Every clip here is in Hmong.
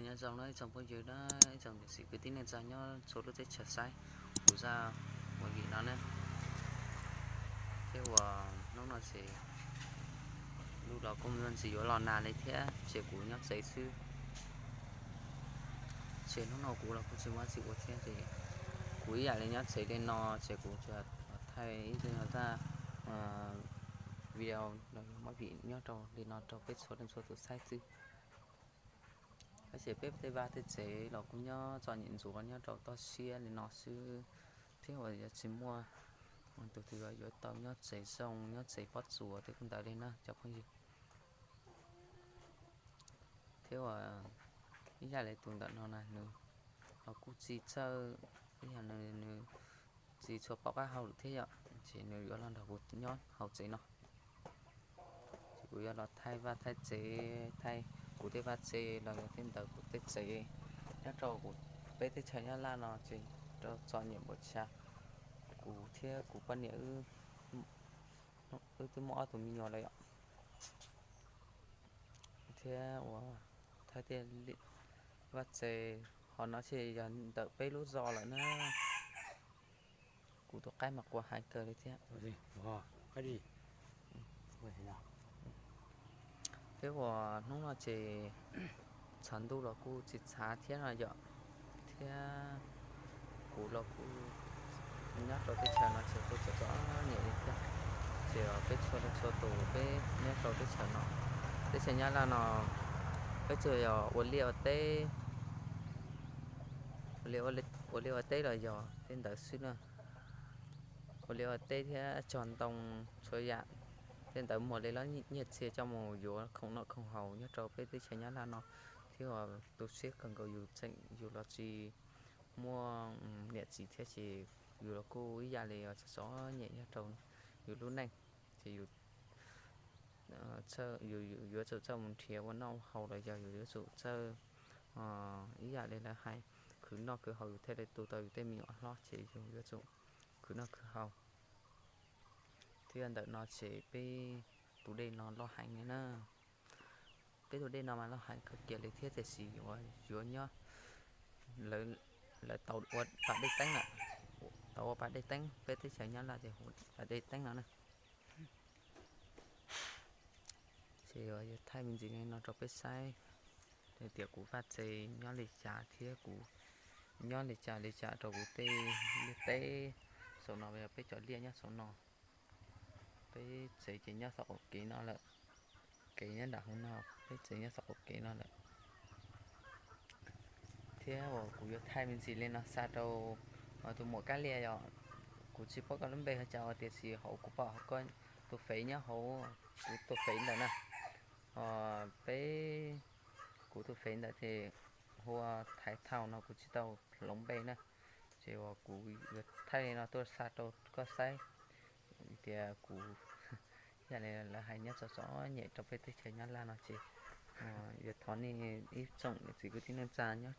Nyob zoo na ib tsoom phooj ywg na, ib tsoom niam txiv kwv tij neej tsa nyob txhua lub teb chaws saib kuv zaj movie no na. Thiab uas hnub no ces lub los kuj me ntsis yuav los nag li thiab ces kuv nyob tsev xwb. Ces hnub no kuv los kuj tsis muaj txiv ua thiab ces kuv ib yam li nyob tsev li no ces kuv thaij ib zaj video los yog movie nyob rau li no rau peb txhua leej txhua tus saib xwb. Tab sis peb tej vaj tej tsev los kuj nyob txom nyem ntxuav nyob rau toj siab li no xwb, thiab uas yuav tsis muaj tus twg yuav tau nyob tsev zoo nyob tsev pob tsuas tej kuj ntawd li na cov phooj ywg. Thiab uas ib yam li tus ntawm no na nws los kuj tsis txawj, ib yam nws tsis tshua paub qab hau lawm thiab yom, ces nws yuav los nrog kuv nyob hauv tsev no. Ces kuv yuav los thaij vaj thaij tsev, thaij kuv tej vaj tsev los yog tej ntawd kuv tej tsev nyob rau kuv peb teb chaws Nyab Laj no ces rau txom nyem npaum cas. Kuv thiab kuv poj niam wb twb muaj ob tug me nyuam lawm yom. Thiab uas thaij tej vaj tsev, ho no ces yog ntawm peb lub zos lawm na. Kuv tus qaib mas qua heev kawg li thiab. Thiab uas hnub no ces txhov ntuj los kuj tsis txhav thiab no yom. Thiab kuv los kuj nyob rau teb chaws no ces kuj txom txom nyem li thiab. Ces peb txhua leej txhua tus peb nyob rau teb chaws no, teb chaws Nyab Laj no, peb tsuas yog ua liaj ua teb, ua liaj ua teb los yog tej ntawd xwb na. Ua liaj ua teb thiab cog ntoo txhua yam, tej ntawd muag li lawv nyiaj txiag coj mus yuav khoom noj khoom haus nyob rau peb teb chaws Nyab Laj no. Thiab uas tu siab kawg nkaus yus tseem yus los tsis muaj niam txiv thiab ces yus los kuj ib yam li txom txom nyem nyob rau yus lub neej, ces yus yuav tsum txawj mus nrhiav ua noj ua haus los yog yus yuav tsum txawj ib yam li lawv hais, khwv noj khwv haus yus thiaj li tu tau yus tej me nyuam hlob ces yus yuav tsum khwv noj khwv haus. Thiab ntawm no ces peb tus dej no loj heev li na. Peb tus dej no mas loj heev kawg kiag li thiab tiam sis yuav nyob, lawv tau ua pas dej teeb lawm, tau ua pas dej teeb, peb teb chaws Nyab Laj ces hu pas dej teeb no na. Ces yuav thaij me ntsis li no rau peb saib tias kuv vaj tsev nyob li cas thiab kuv nyob li cas li cas rau kuv tej liaj teb. Saum no yog peb cov liaj nyob saum no. Peb tsev ces nyob saum qaum kev no lawm, kev nyob nram hauv no, peb tsev nyob saum qaum kev no lawm. Thiab uas kuv yuav thaij me ntsis li no xa rau tus muam Kab Lia yom. Kuv tsis paub koj lub npe hais cas tiam sis hauv kuv pom tus fev nyob hauv, kuv tus fev ntawm na, peb, kuv tus fev ntawm ces hu ua Thaiv Thauj no, kuv tsis tau hloov npe na. Ces uas kuv yuav thaij li no tuaj xa rau koj saib tias kuv, yam li lawv hais nyob txom txom nyem rau peb teb chaws Nyab Laj no ces yuav thov nej ib tsoom niam txiv kwv tij neej tsa nyob,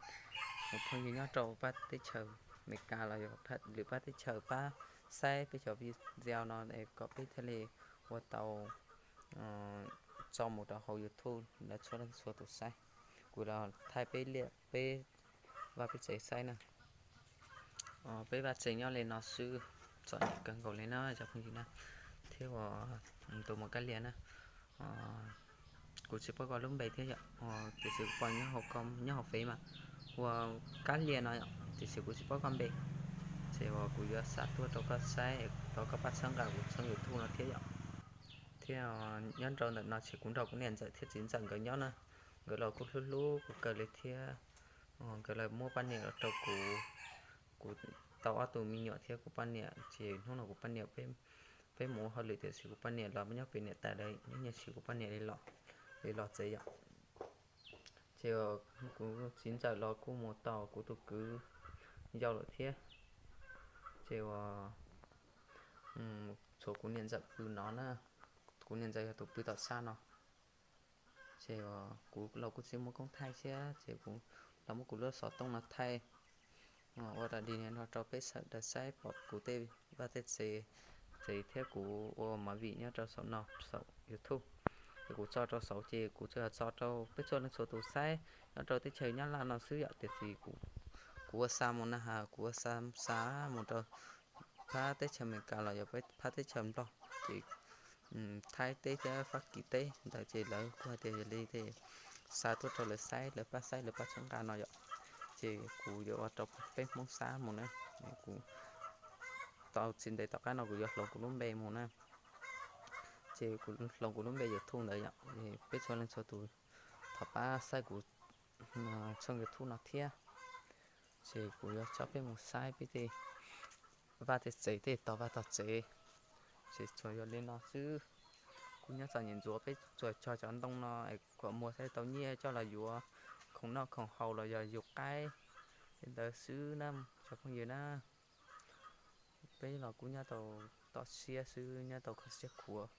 phooj ywg nyob rau pab teb chaws Amelikas los yog lwm pab teb chaws pab saib peb cov video no es kom peb thiaj li ua tau tso mus rau hauv YouTube lawv txhua leej txhua tus saib. Kuv los thaij peb liaj peb vaj peb tsev saib na. Peb vaj tsev nyob li no xwb, txom nyem kawg nkaus li na cov phooj ywg na. Thiab uas tus muam Kab Lia na, kuv tsis paub koj lub npe thiab yom, tiam sis kuv pom nyob hauv, nyob hauv fev mas ua Kab Lia no yom, tiam sis kuv tsis paub koj npe. Ces uas kuv yuav xa tuaj rau koj saib, thov koj pab txhawb nqa kuv tshooj YouTube no thiab yom. Thiab nyob rau ntawm no ces kuv nrog kuv niam ntxawm thiab txiv ntxawm nkawd nyob na. Nkawd los kuj hlub hlub kuv kawg li thiab. Nkawd los muab poj niam los rau kuv. Kuv tau ob tug me nyuam thiab kuv poj niam ces hnub no kuv poj niam, peb mus ua hauj lwm tiam sis kuv poj niam los nyob pem niam tais lawv, nyob nyias sim kuv poj niam li los, li los tsev yom. Ces kuv txiv ntxawm los kuj mus tos kuv tus kwv yau lawm thiab. Ces uas tshuav kuv niam ntxawm pw no na, kuv niam ntxawm yog tus pw tom sab no. Ces kuv los kuj tsis muaj koob thaij thiab ces kuv los muab kuv lub xov tooj no thaij ua raws li no rau peb sawv daws saib pom kuv tej vaj tej tsev, tsev thiab kuv ua movie nyob rau saum no saum YouTube. Kuv tso rau saud ces kuv tsuas yog tso rau peb txhua leej txhua tus saib nyob rau teb chaws Nyab Laj no xwb yom, tiam sis kuv ua xa mus na has, kuv ua xa xa mus rau phab teb chaws Amelikas los yog phab teb chaws Nplog, ces Thaib teb thiab Fab Kis teb ntawd ces lawv kuj hais tias yog li ces xa tuaj rau lawv saib, lawv pab saib lawv pab txhawb nqa no yom. Ces kuv yuav ua rau peb Hmoob xa mus na. Kuv tau tsis ntev tom qab no kuv yuav hloov kuv lub npe mus na. Ces kuv hloov kuv lub npe YouTube ntawd yom, peb txhua leej txhua tus thov pab saib kuv tshooj YouTube no thiab. Ces kuv yuav coj peb mus saib peb tej vaj tej tsev, tej tog vaj tog tsev. Ces tsuas yog li no xwb. Kuv nyob txom nyem ntxuav, peb tsuas cog cov ntoo no es kom muag thiaj tau nyiaj coj los yuav khoom noj khoom haus los yog yug qaib li ntawd xwb na cov phooj ywg na. Peb los kuj nyob tau toj siab xwb, nyob tau kho siab khuav.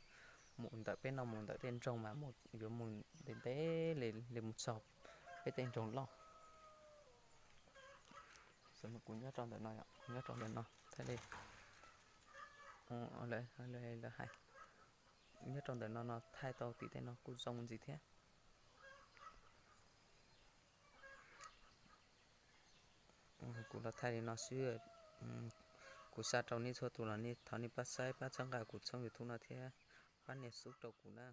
Mus ntawm peb no mus ntawm tej nroog mas mus yuav mus ntev ntev li mus txog peb tej nroog loj. Kuv nyob rau ntawm no, kuv nyob rau ntawm no thiaj li, lawv hais, nyob rau ntawm no no thaij tau tim tej no kuj zoo ntxiv thiab. Kuv los thaij li no xwb. Kuv xa rau nej txhua tus los nej thov nej pab saib pab txhawb nqa kuv tshooj YouTube no thiab pab nias sub rau kuv na.